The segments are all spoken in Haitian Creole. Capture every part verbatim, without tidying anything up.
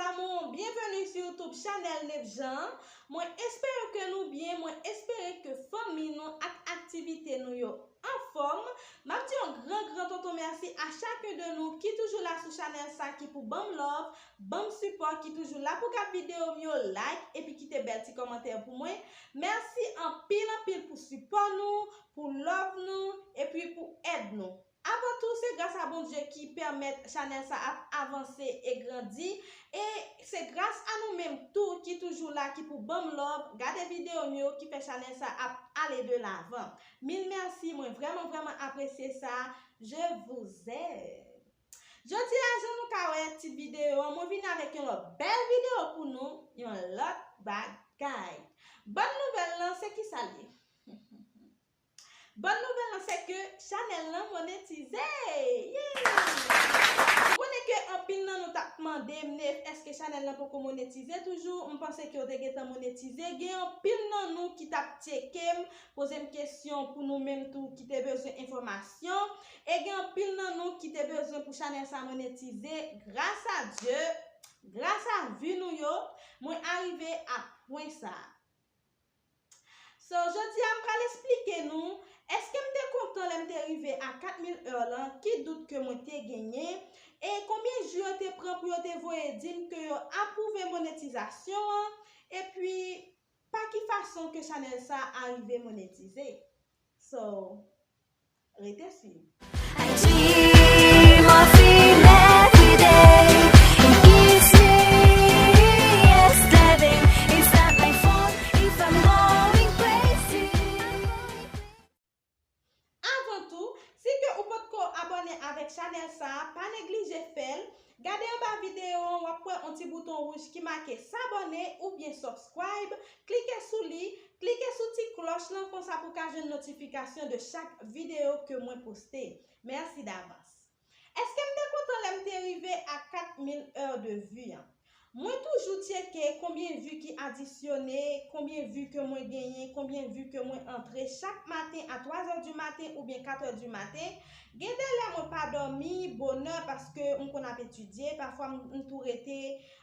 Amour, byenveni sou YouTube chanèl Nef Jan. Mwen espere ke nou byen, mwen espere ke fanmi nou ak aktivite nou yo anfòm. M ap di yon gran, gran tonton mèsi a chakun de nou ki toujou la sou chanèl sa, ki pou ban m love, ban m sipò, ki toujou la pou gad videyo m yo, like, epi kite bèl ti kòmantè pou mwen. Mèsi anpil, anpil pou sipò nou, pou love nou, epi pou èd nou. Avan tou, se gras a Bondye ki pèmèt chanèl sa ap avanse e grandi. E se gras a nou menm tou ki toujou la, ki pou ban m love, gade videyo m yo, ki fè chanèl sa ap ale de lavan. Mil mèsi, mwen vrèman, vrèman apresye sa. Je vous aime. Jodi a, jan nou ka wè tit videyo an, mwen vin avèk yon lòt bèl videyo pou nou, yon lòt bagay. Bòn nouvèl lan, se kisa l ye? Bòn nouvèl lan, se ke chanèl lan monetize! Yay! Mwen konnen ke anpil nan nou t ap mande m, Nef, èske chanèl lan poko monetize toujou? M panse ke w te gentan monetize. Gen anpil nan nou ki t ap tcheke m, poze m kesyon pou nou menm tou ki te bezwen enfòmasyon. E gen anpil nan nou ki te bezwen pou chanèl sa monetize. Gras a Dye, gras a vi nou yo, mwen arive a pwen sa. So, jodi a, m pral esplike nou, èske m te kontan lè m te rive a kat mil è lan, ki dout ke mwen te genyen, e konbyen jou yo te pran pou yo te voye di m ke yo apwouve monetizasyon an, epi pa ki fason ke chanèl sa arive monetize. So, rete swiv. I dream of him every day. He gives me, yes, loving. It's not my fault if I'm going crazy. Avan tou, si ke ou potko abòne avèk chanèl sa, pa neglije fè l. Gade anba videyo an, w ap wè yon ti bouton wouj ki make s'abonner oubyen subscribe. Klike sou li, klike sou ti klòch lan, konsa pou w ka jwenn notifikasyon de chak videyo ke mwen poste. Mèsi davans. Èske m te kontan lè m te rive a kat mil è de vi an? Mwen toujou tcheke konbyen vi ki adisyone, konbyen vi ke mwen genyen, konbyen vi ke mwen antre chak maten a twa zè di maten oubyen kat è di maten. Gen de lè mwen pa dòmi bonè paske m konn ap etidye, pafwa m, m tou rete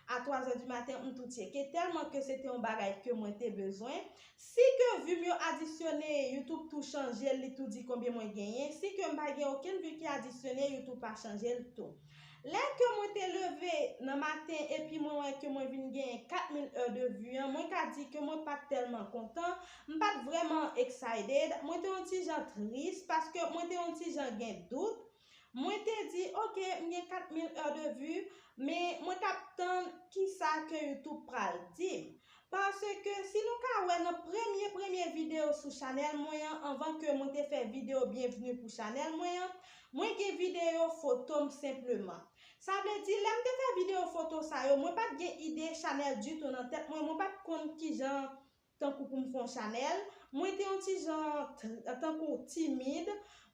a twa zè di maten, m tou tcheke, tèlman ke se te yon bagay ke mwen te bezwen. Si ke vi m yo adisyone, YouTube tou chanje l, li tou di konbyen mwen genyen. Si ke m pa gen okenn vi ki adisyone, YouTube pa chanje l tou. Lè ke mwen te leve nan maten epi mwen wè ke mwen vin genyen kat mil è de vi an, mwen ka di ke mwen pa t tèlman kontan, m pa t vrèman excited, mwen te yon ti jan tris paske mwen te yon ti jan gen dout. Mwen te di, "Ok, m gen kat mil è de vi, men mwen t ap tann kisa ke YouTube pral di m." Paske si nou ka wè nan premye, premye videyo sou chanèl mwen an, anvan ke mwen te fè videyo byenvni pou chanèl mwen an, mwen gen videyo foto m senpleman. Sa vle di, lè m te fè videyo foto sa yo, mwen pa t gen ide chanèl ditou nan tèt mwen, mwen pa t konn kijan tankou pou m fè yon chanèl. Mwen te yon ti jan tr-, tankou timid.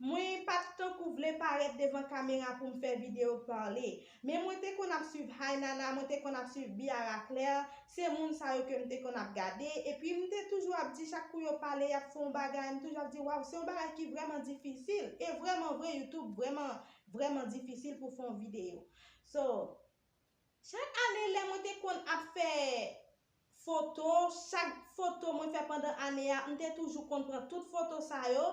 Mwen pa t tankou vle parèt devan kamera pou m fè videyo pale. Men mwen te konn ap swiv Hainana, mwen te konn ap swiv Biara Claire. Se moun sa yo ke m te konn ap gade. Epi m te toujou ap di chak kou yo pale, y ap fè yon bagay, m toujou ap di, "Waw, se yon bagay ki vrèman difisil." E vrèman vre, YouTube vrèman, vrèman difisil pou fè yon videyo. So, chak ane, lè mwen te konn ap fè foto, chak foto mwen fè pandan ane a, m te toujou konn pran tout foto sa yo,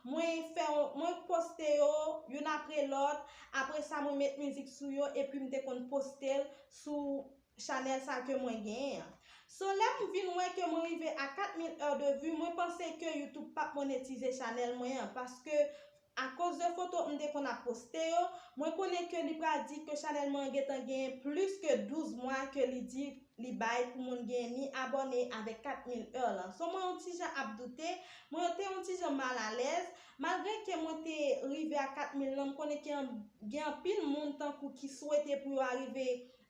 mwen fè, mwen poste yo youn apre lòt, apre sa mwen met mizik sou yo, epi m te konn poste l sou chanèl sa ke mwen genyen an. So, lè m vin wè ke mwen rive a kat mil è de vi, mwen panse ke YouTube p ap monetize chanèl mwen an, paske akoz de foto m te konn ap poste yo, mwen konnen ke li pral di ke chanèl mwen an gentan genyen plis ke douz mwa ke li di li bay pou moun genyen ni abòne avèk kat mil è lan. So, mwen yon ti jan ap doute, mwen te yon ti jan malalèz, malgre ke mwen te rive a kat mil lan, m konnen ke an-, gen anpil moun tankou ki swete pou yo arive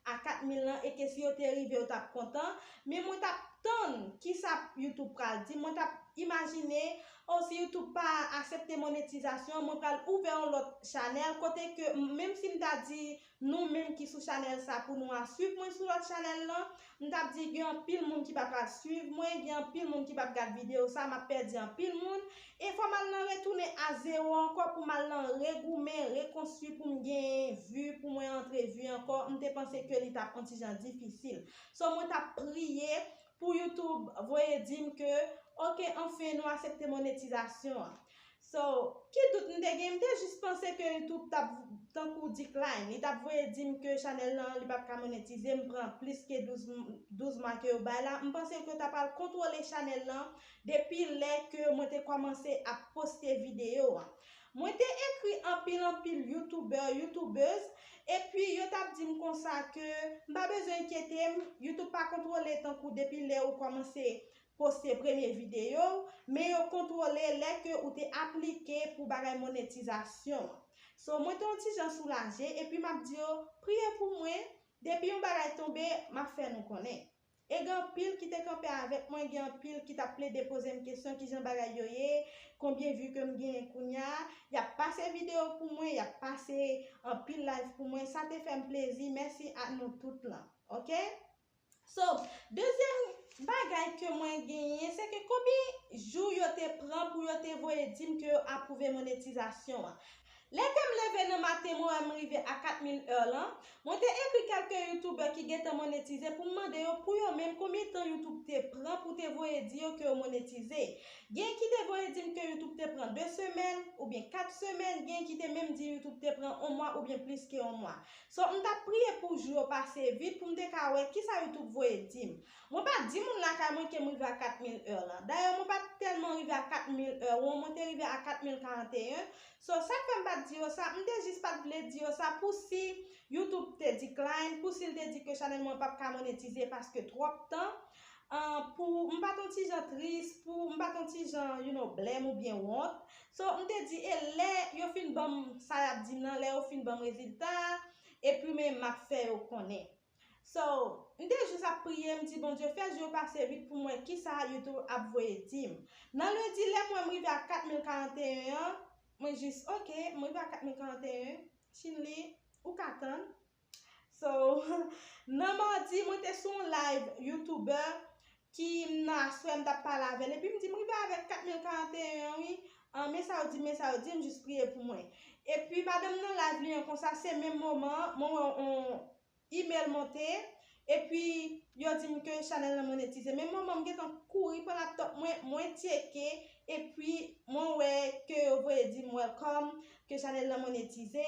a kat mil lan e ke si yo te rive, yo t ap kontan, men mwen t ap tann kisa YouTube pral di. Mwen t ap imajine, o, si YouTube pa aksepte monetizasyon, mwen pral ouvè yon lòt chanèl kote ke, menm si m ta di nou menm ki sou chanèl sa pou nou al swiv mwen sou lòt chanèl lan, m t ap di gen anpil moun ki pa pral swiv mwen, gen anpil moun ki p ap gad videyo sa, m ap pèdi anpil moun. E fò m al nan retounen a zewo ankò pou m al nan regoumen, rekonstwi pou m genyen vi, pou mwen antre vi ankò. M te panse ke li t ap yon ti jan difisil. So, mwen t ap priye pou YouTube voye di m ke, oke, anfen, nou aksepte monetizasyon an. So, ki dout m te gen? M te jis panse ke YouTube t ap tankou decline. Li t ap voye di m ke chanèl lan, li p ap ka monetize. M pran plis ke douz, douz mwa ke yo bay la. M panse ke yo ta pral kontwole chanèl lan depi lè ke mwen te kòmanse ap poste videyo a. Mwen te ekri anpil, anpil youtubè, youtubèz, epi yo t ap di m konsa ke m pa bezwen enkyete m, YouTube pa kontwole tankou depi lè ou kòmanse poste premye videyo w, men yo kontwole lè ke ou te aplike pou bagay monetizasyon an. So, mwen te yon ti jan soulaje, epi m ap di yo, priye pou mwen, depi yon bagay tonbe, m ap fè nou konnen. E gen anpil ki te kanpe avèk mwen, gen anpil ki t ap plede poze m kesyon, kijan bagay yo ye, konbyen vi ke m genyen kounye a, y ap pase videyo pou mwen, y ap pase anpil live pou mwen, sa te fè m plezi, mèsi a nou tout lan, oke? So, dezyèm bagay ke mwen genyen, se ke konbyen jou yo te pran pou yo te voye di m ke yo apwouve monetizasyon an. Lè ke m leve nan maten, mwen wè m rive a kat mil è lan, mwen te ekri kèlke youtubè ki gentan monetize pou m mande yo pou yo menm konbyen tan YouTube te pran pou te voye di yo ke yo monetize. Gen ki te voye di m ke YouTube te pran de semèn oubyen kat semèn, gen ki te menm di YouTube te pran yon mwa oubyen plis ke yon mwa. So, m t ap priye pou jou yo pase vit pou m te ka wè kisa YouTube voye di m. Mwen pa di moun lakay mwen ke m rive a kat mil è lan. Dayè, mwen pa t tèlman rive a kat mil è, mwen te rive a kat mil karanteyen. So, sa k fè m pa t di yo sa, m te jis pa t vle di yo sa pou si YouTube te decline, pou si l te di ke chanèl mwen p ap ka monetize paske twòp tan, ah, pou m pa t yon ti jan tris, pou m pa t yon ti jan, you know, blèm oubyen wont. So, m te di, e lè yo fin ban m sa y ap di m nan, lè yo fin ban m rezilta a, epi men m ap fè yo konnen. So, m te jis ap priye, m di, Bondye, fè jou yo pase vit pou m wè kisa YouTube ap voye di m. Nan lendi, lè m wè m rive a kat mil karanteyen an, mwen jis, oke, m rive a kat mil karanteyen, Chinli, ou ka tann. So, nan madi, mwen te sou yon live youtubè ki m nan aswè m t ap pale avè l. Epi m di, m rive avèk kat mil karanteyen an, wi. Ah, men sa yo di m, men sa yo di m, jis priye pou mwen. Epi madanm nan live li an konsa, se menm moman an, mwen wè yon email monte, epi yo di m ke chanèl lan monetize. Menm moman m gentan kouri pran laptop mwen, mwen tcheke, epi mwen wè ke yo voye di m welcome, ke chanèl lan monetize,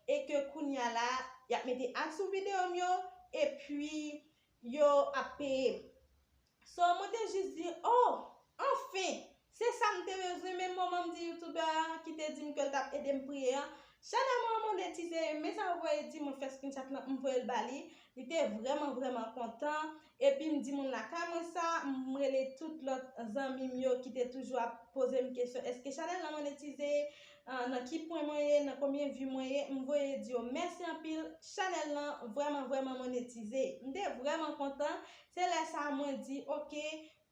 e ke kounye a la, y ap mete ad sou videyo m yo, epi yo ap peye m. So, mwen te jis di, oh, anfen, se sa m te bezwen. Menm moman m di youtubè a ki te di m ke l t ap ede m priye an, chanèl mwen an monetize, men sa yo voye di mwen, fè screenshot lan, m voye l ba li. Li te vrèman, vrèman kontan. Epi m di moun lakay mwen sa, m rele tout lòt zanmi m yo ki te toujou ap poze m kesyon, èske chanèl lan monetize? Ah, nan ki pwen mwen ye, nan konbyen vi mwen ye, m voye di yo mèsi anpil, chanèl lan vrèman, vrèman monetize. M te vrèman kontan. Se lè sa a mwen di, oke,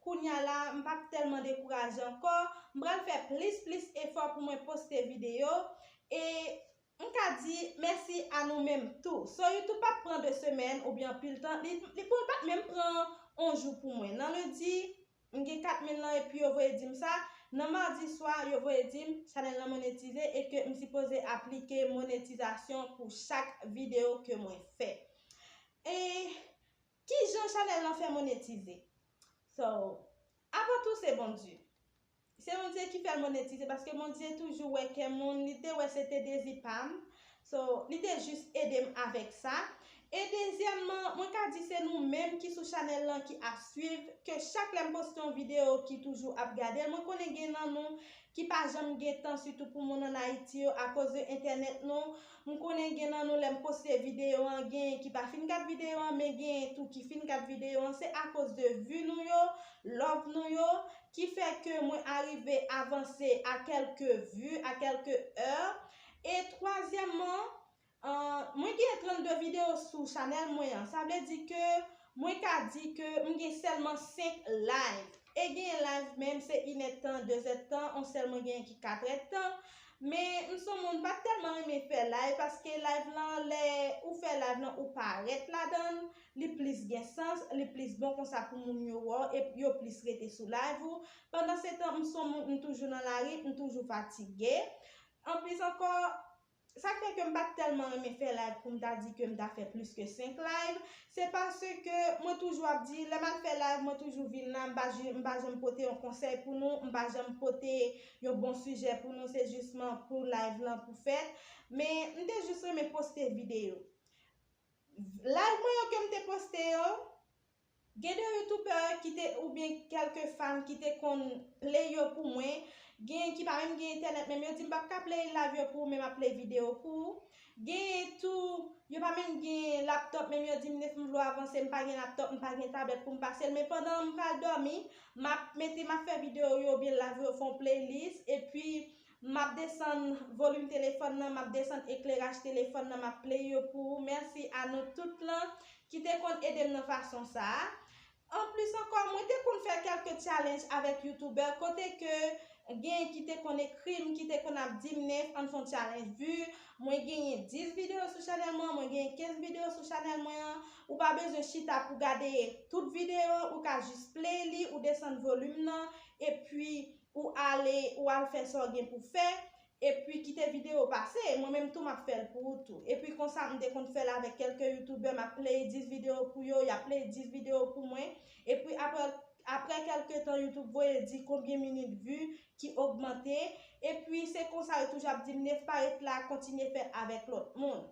kounye a la, m p ap tèlman dekouraje ankò, m pral fè plis, plis efò pou mwen poste videyo. E m ka di mèsi a nou menm tou. So, YouTube p ap pran de semèn oubyen anpil tan. Li, li pou, li pa t menm pran yon jou pou mwen. Nan lendi, m gen kat mil lan epi yo voye di m sa. Nan madi swa, yo voye di m chanèl lan monetize e ke m sipoze aplike monetizasyon pou chak videyo ke mwen fè. E kijan chanèl lan fè monetize? So, avan tou, se Bondye. Se Bondye ki fè l monetize, paske Bondye toujou wè kè moun, li te wè se te dezi pa m. So, li te jis ede m avèk sa. E dezyèmman, mwen ka di se nou menm ki sou chanèl lan ki ap swiv, ke chak lè m poste yon videyo ki toujou ap gade l. Mwen konnen gen nan nou ki pa janm gen tan, sitou pou moun ann Ayiti yo, akoz de entènèt nou. M konnen gen nan nou lè m poste videyo an, genyen ki pa fin gad videyo an, men genyen tou ki fin gad videyo an. Se akoz de vi nou yo, love nou yo, ki fè ke mwen arive avanse a kèlke vi, a kèlke è. E twazyèmman, ah, mwen gen trannde videyo sou chanèl mwen an. Sa vle di ke Mwen ka di ke m gen sèlman senk live. E genyen live menm se inèdtan, dezèdtan, on sèl mwen genyen ki katrèdtan. Men m se yon moun pa t tèlman renmen fè live, paske live lan, lè ou fè live lan, ou parèt ladan l, li plis gen sans, li plis bon konsa pou moun yo wè w, e yo plis rete sou live ou. Pandan se tan, m se yon moun, m toujou nan lari, m toujou fatige. Anplis ankò, sa k fè ke m pa t tèlman renmen fè live pou m ta di ke m ta fè plis ke senk live, se paske mwen toujou ap di, lè m al fè live, mwen toujou vin la, m pa, m pa janm pote yon konsèy pou nou, m pa janm pote yon bon sijè pou nou, se jisman pou live lan pou fèt. Men, m te jis renmen poste videyo. Live mwen yo ke m te poste yo, gen de youtubè ki te, oubyen kèlke fan ki te konn play yo pou mwen. Gen ki pa menm gen entènèt, menm yo di m p ap ka play live yo pou ou, men m ap play videyo pou ou. Gen tou, yo pa menm gen laptop, menm yo di m, "Nef, m vle w avanse, m pa gen laptop, m pa gen tablèt pou m pase l." Men pandan m pral dòmi, m ap mete, m ap fè videyo yo oubyen live yo, fè yon playlist, epi m ap desann volim telefòn nan, m ap desann ekleraj telefòn nan, m ap play yo pou ou. Mèsi a nou tout lan ki te konn ede m nan fason sa a. Anplis ankò, mwen te konn fè kèlke challenge avèk youtubè kote ke gen ki te konn ekri m, ki te konn ap di m, "Nef, ann fè yon challenge vi." Mwen genyen dis videyo sou chanèl mwen, mwen genyen kenz videyo sou chanèl mwen an. Ou pa bezwen chita pou gade tout videyo an, ou ka jis play li, ou desann volim nan, epi ou ale, ou al fè sa w gen pou fè, epi kite videyo pase. Mwen menm tou, m ap fè l pou ou tou. Epi konsa, m te konn fè l avèk kèlke youtubè, m ap play dis videyo pou yo, y ap play dis videyo pou mwen. Epi apre, apre kèlke tan, YouTube voye di konbyen minit vi ki ogmante. Epi se konsa yo toujou ap di m, "Nef, pa ret la, kontinye fè l avèk lòt moun."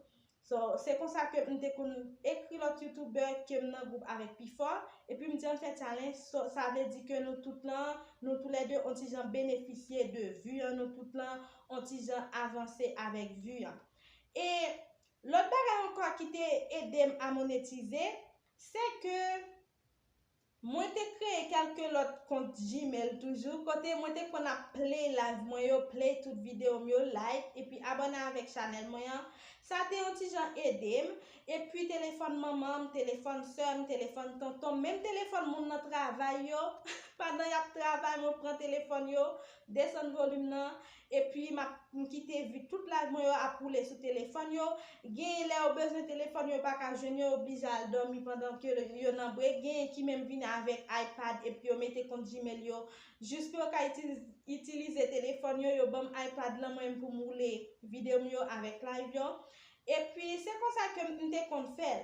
So, se konsa ke m te konn ekri lòt youtubè ke m nan gwoup avèk pifò, epi m di, "Ann fè challenge." So, sa vle di ke nou tout lan, nou toulède on ti jan benefisye de vi an, nou tout lan on ti jan avanse avèk vi an. E lòt bagay ankò ki te ede m a monetize, se ke mwen te kreye kèlke lòt kont Gmail toujou, kote mwen te konn ap play live mwen yo, play tout videyo m yo, like, epi abòne avèk chanèl mwen an. Sa te yon ti jan ede m. Epi telefòn manman m, telefòn sè m, telefòn tonton m, menm telefòn moun nan travay yo, pandan y ap travay, mwen pran telefòn yo, desann volim nan, epi m ap, m kite vi tout live mwen yo ap woule sou telefòn yo. Genyen lè yo bezwen telefòn yo, yo pa ka jwenn yo, yo oblije al dòmi pandan ke yo nan break. Genyen ki menm vini avèk iPad epi yo mete kont Gmail yo, jis pou yo ka itilize, itilize telefòn yo, yo ban m iPad lan mwen pou m woule videyo m yo avèk live yo. Epi se konsa ke m te konn fè l.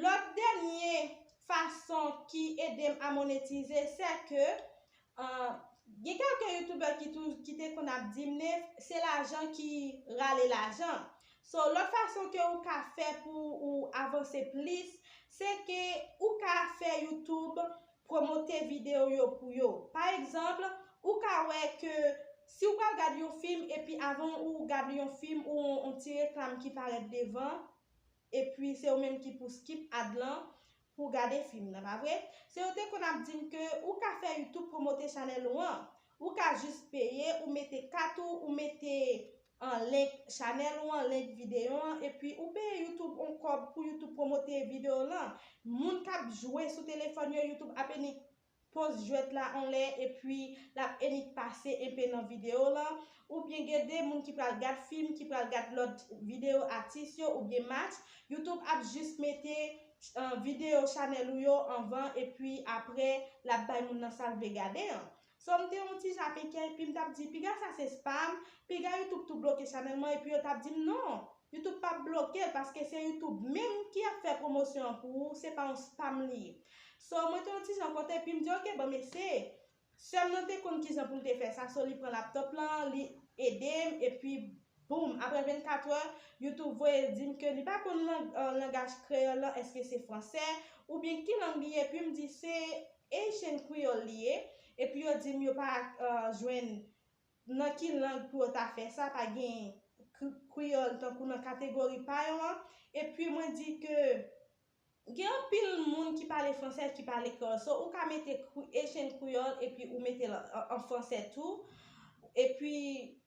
Lòt dènye fason ki ede m a monetize, se ke, ah, gen kèlke youtubè ki tou, ki te konn ap di m, "Nef, se lajan ki rale lajan." So, lòt fason ke ou ka fè pou ou avanse plis, se ke ou ka fè YouTube pwomote videyo yo pou yo. Pa egzanp, ou ka wè ke si ou pral gad yon fim, epi avan ou gad yon fim, ou yon, yon ti reklam ki parèt devan, epi se ou menm ki pou skip ad lan pou gade fim nan, pa vre? Se yo te konn ap di m ke ou ka fè YouTube pwomote chanèl ou an. Ou ka jis peye, ou mete kat ou, ou mete an link chanèl ou an, link videyo an, epi ou peye YouTube on kòb pou YouTube pwomote videyo lan. Moun k ap jwe sou telefòn yo, YouTube ap enik poz jwèt la anlè, epi l ap enik pase enpe nan videyo lan. Oubyen gen de moun ki pral gad fim, ki pral gad lòt videyo atis yo, oubyen match. YouTube ap jis mete, ah, videyo chanèl ou yo anvan, epi apre, l ap bay moun nan sa l vle gade an. So, m te yon ti jan ap enkyè, epi m t ap di, "Piga sa se spam, piga YouTube tou bloke chanèl mwen," epi yo t ap di m, "Non, YouTube p ap bloke l, paske se YouTube menm ki ap fè pwomosyon an pou ou, se pa yon spam li ye." So, mwen te yon ti jan kontan, epi m di, "Oke, ban m eseye." Sè m nan te konn kijan pou l te fè sa, so li pran laptop lan, li ede m, epi boum, apre vennkat è, YouTube voye di m ke li pa konn lang-, eh, langaj kreyòl lan, èske se fransè, oubyen ki lang li ye, epi m di se Haitian Creole li ye, epi yo di m yo pa, eh, jwenn nan ki lang pou yo ta fè sa, pa gen kri-, kreyòl tankou nan kategori pa yo an, epi mwen di ke gen anpil moun ki pale fransè, ki pale kreyòl. So, ou ka mete kri-, Haitian Creole epi ou mete l an, an fransè tou. Epi,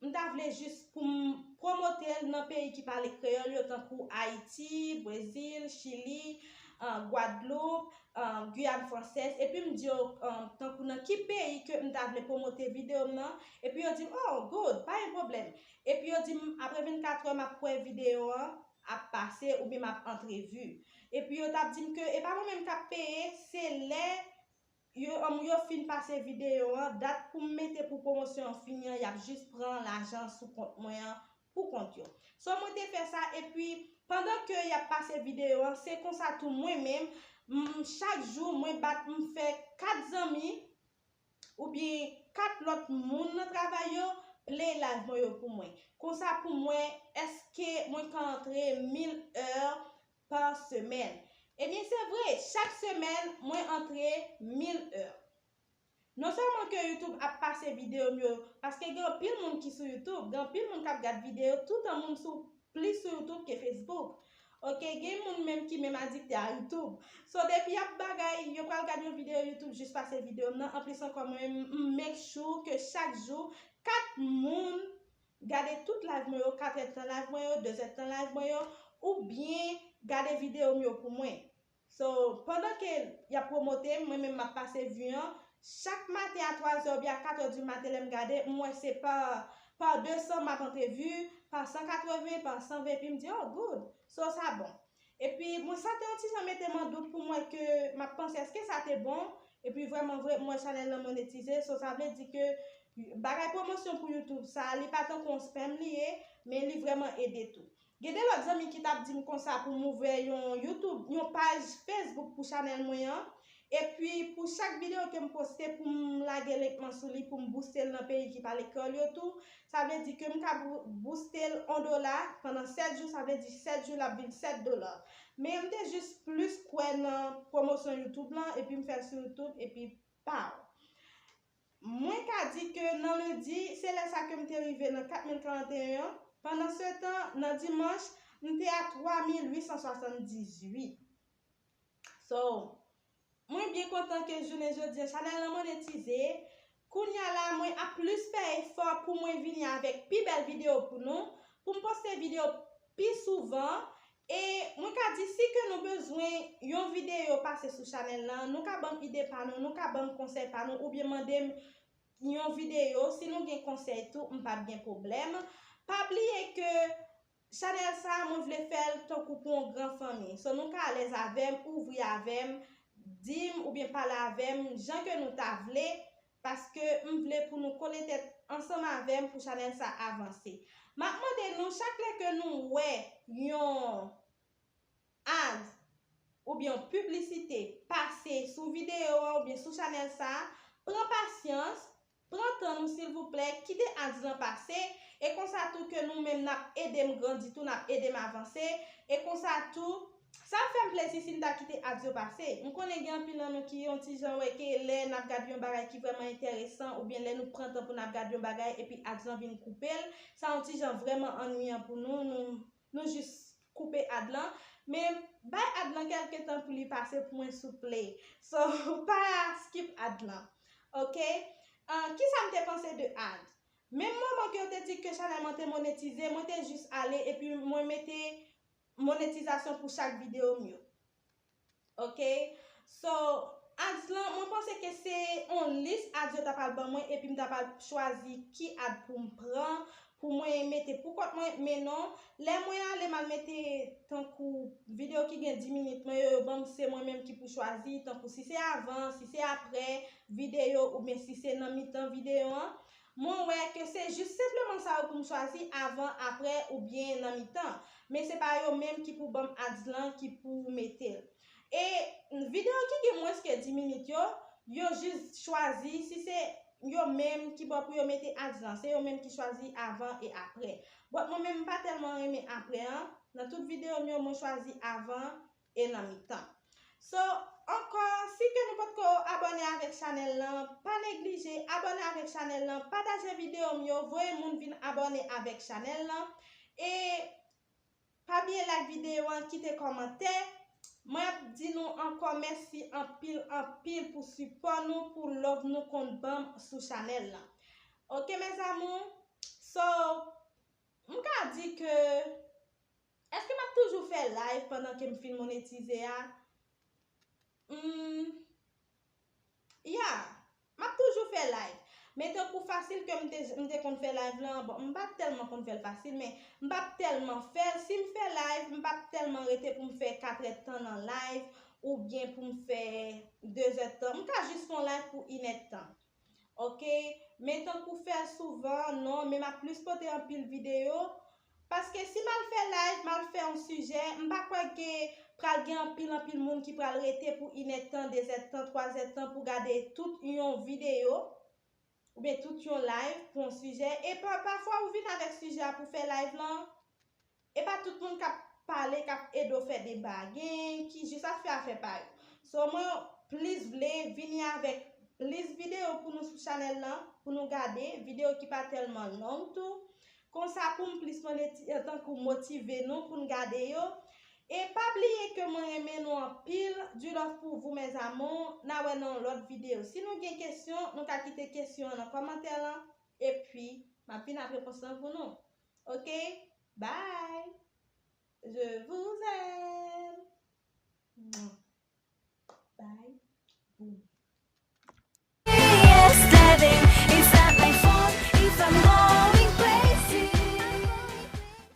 m ta vle jis pou m pwomote l nan peyi ki pale kreyòl yo, tankou Ayiti, Brezil, Chili, ah, Gwadloup, ah, Giyàn Fransèz. Epi m di yo, ah, tankou nan ki peyi ke m ta vle pwomote videyo m nan. Epi yo di m, "Oh, good, pa gen pwoblèm." Epi yo di m, apre vennkat è, m ap wè videyo an ap pase oubyen m ap antre vi. Epi yo t ap di m ke e pa mwen menm k ap peye, se lè yo, um, yo fin pase videyo an, dat pou m mete pou pwomosyon an fini an, y ap jis pran lajan sou kont mwen an pou kont yo. So, mwen te fè sa, epi pandan ke y ap pase videyo an, se konsa tou mwen menm, m, chak jou, mwen bat, m fè kat zanmi, oubyen kat lòt moun nan travay yo, play live mwen yo pou mwen. Konsa pou mwen, èske mwen ka antre mil è pa semèn? Ebyen, se vre, chak semèn, mwen antre mil è. Non sèlman ke YouTube ap pase videyo m yo, paske gen anpil moun ki sou YouTube, gen anpil moun k ap gad videyo, toutan moun sou, plis sou YouTube ke Facebook. Ok, gen moun menm ki menm adikte a YouTube. So, depi y ap bagay, yo pral gad yon videyo YouTube, jis pase videyo m nan. Anplis ankò, mwen, m make sure ke chak jou, kat moun gade tout live mwen yo, kat èdtan live mwen yo, de zèdtan live mwen yo, oubyen gade videyo m yo pou mwen. So, pandan ke y ap pwomote m, mwen menm m ap pase vi an. Chak maten a twa zè oubyen a kat è di maten, lè m gade, m wè se pa, pa de san m ap antre vi, pa san katreven, pa san ven, epi m di, "Oh, good." So, sa bon. Epi, mwen sa te yon ti jan mete m an dout pou mwen ke m ap panse, èske sa te bon? Epi, vrèman vre, m wè chanèl lan monetize. So, sa vle di ke bagay pwomosyon pou YouTube sa, li pa tankou yon spam li ye, men li vrèman ede tou. Gen de lòt zanmi ki t ap di m konsa pou m ouvè yon YouTube, yon paj Facebook pou chanèl mwen an. Epi pou chak videyo ke m poste, pou m lage link mwen sou li, pou m booste l nan peyi ki pale kreyòl yo tou, sa vle di ke m ka bou-, booste l yon dola pandan sèt jou, sa vle di sèt jou l ap vin sèt dola. Men m te jis plis kwè nan pwomosyon YouTube lan, epi m fè l sou YouTube, epi pow! Mwen ka di ke nan lendi, se lè sa ke m te rive nan kat mil karanteyen an. Pandan se tan, nan dimanch, m te a twa mil uit san swasanndizuit. So, mwen byen kontan ke jounen jodi a, chanèl lan monetize. Kounye a la, mwen ap plis fè efò pou mwen vini avèk pi bèl videyo pou nou, pou m poste videyo pi souvan. E mwen ka di, si ke nou bezwen yon videyo pase sou chanèl lan, nou ka ban m ide pa nou, nou ka ban m konsèy pa nou, oubyen mande m yon videyo. Si nou gen konsèy tou, m p ap gen pwoblèm. Pa bliye ke chanèl sa, mwen vle fè l tankou pou yon gran fanmi. So, nou ka alèz avè m, ouvri avè m, di m oubyen pale avè m jan ke nou ta vle, paske m vle pou nou kole tèt ansanm avè m pou chanèl sa avanse. M ap mande nou, chak lè ke nou wè yon ad oubyen yon piblisite pase sou videyo a oubyen sou chanèl sa, pran pasyans, pran tan nou silvouplè, kite ads lan pase, e konsa tou ke nou menm n ap ede m grandi tou, n ap ede m avanse, e konsa tou, sa ap fè m plezi si n ta kite ads yo pase. M konnen gen anpil nan nou ki yon ti jan wè ke lè n ap gade yon bagay ki vrèman enteresan, oubyen lè nou pran tan pou n ap gade yon bagay epi ads lan vin koupe l, sa yon ti jan vrèman annuyan pou nou, nou, nou jis koupe ad lan. Men bay ad lan kèlke tan pou li pase pou mwen souple. So, pa skip ad lan. Ok? Ah, kisa m te panse de ad? Menm moman ke yo te di ke chanèl mwen te monetize, mwen te jis ale epi mwen mete monetizasyon pou chak videyo m yo. Ok? So, ads lan, mwen panse ke se yon lis ads yo ta pral ban mwen, epi m ta pral chwazi ki ad pou m pran, pou mwen mete pou kont mwen, men non, lè mwen ale m al mete tankou videyo ki gen dis minit mwen yo, yo ban m se mwen menm ki pou chwazi, tankou si se avan, si se apre videyo, oubyen si se nan mitan videyo an. Mwen wè ke se jis senpleman sa yo pou m chwazi, avan, apre, oubyen nan mitan. Men se pa yo menm ki pou ban m ads lan, ki pou mete l. E videyo ki gen mwens ke dis minit yo, yo jis chwazi si se yo menm ki bon pou yo mete ads lan, se yo menm ki chwazi avan e apre. But mwen menm m pa tèlman renmen apre an. Nan tout videyo m yo, mwen chwazi avan e nan mitan. So, ankò, si ke nou potko abòne avèk chanèl lan, pa neglije abòne avèk chanèl lan, pataje videyo m yo, voye moun vin abòne avèk chanèl lan. E pa bliye like videyo an, kite kòmantè. Mwen ap di nou ankò mèsi anpil, anpil pou sipò nou, pou love nou konn ban m sou chanèl lan. Ok, mes amours. So, m ka di ke, èske m ap toujou fè live pandan ke m fin monetize a? Hmm, yeah, m ap toujou fè live. Men tankou fasil ke m te, m te konn fè live lan, bon, m pa tèlman konn fè l fasil, men m p ap tèlman fè l. Si m fè live, m p ap tèlman rete pou m fè katrè tan nan live, oubyen pou m fè dezè tan. M ka jis fè yon live pou inè tan. Ok? Men tankou fè l souvan, non, men m ap plis pote anpil videyo. Paske si m al fè live, m al fè yon sijè, m pa kwè ke pral gen anpil, anpil moun ki pral rete pou inè tan, dezè tan, twazè tan pou gade tout yon videyo, oubyen tout yon live pou yon sijè. E pa, pafwa ou vin avèk sijè a pou fè live lan, e pa tout moun k ap pale, k ap ede w fè deba. Gen ki jis ap fè afè pa yo. So, mwen plis vle vini avèk plis videyo pou nou sou chanèl lan, pou nou gade, videyo ki pa tèlman long tou. Konsa pou m plis moneti-, tankou motive nou pou n gade yo. E pa bliye ke mwen renmen nou anpil. Du love pour vous, mes amours. N a wè nan yon lòt videyo. Si nou gen kesyon, nou ka kite kesyon an nan kòmantè lan. Epi, m ap vin ak repons lan pou nou. Ok? Bye! Je vous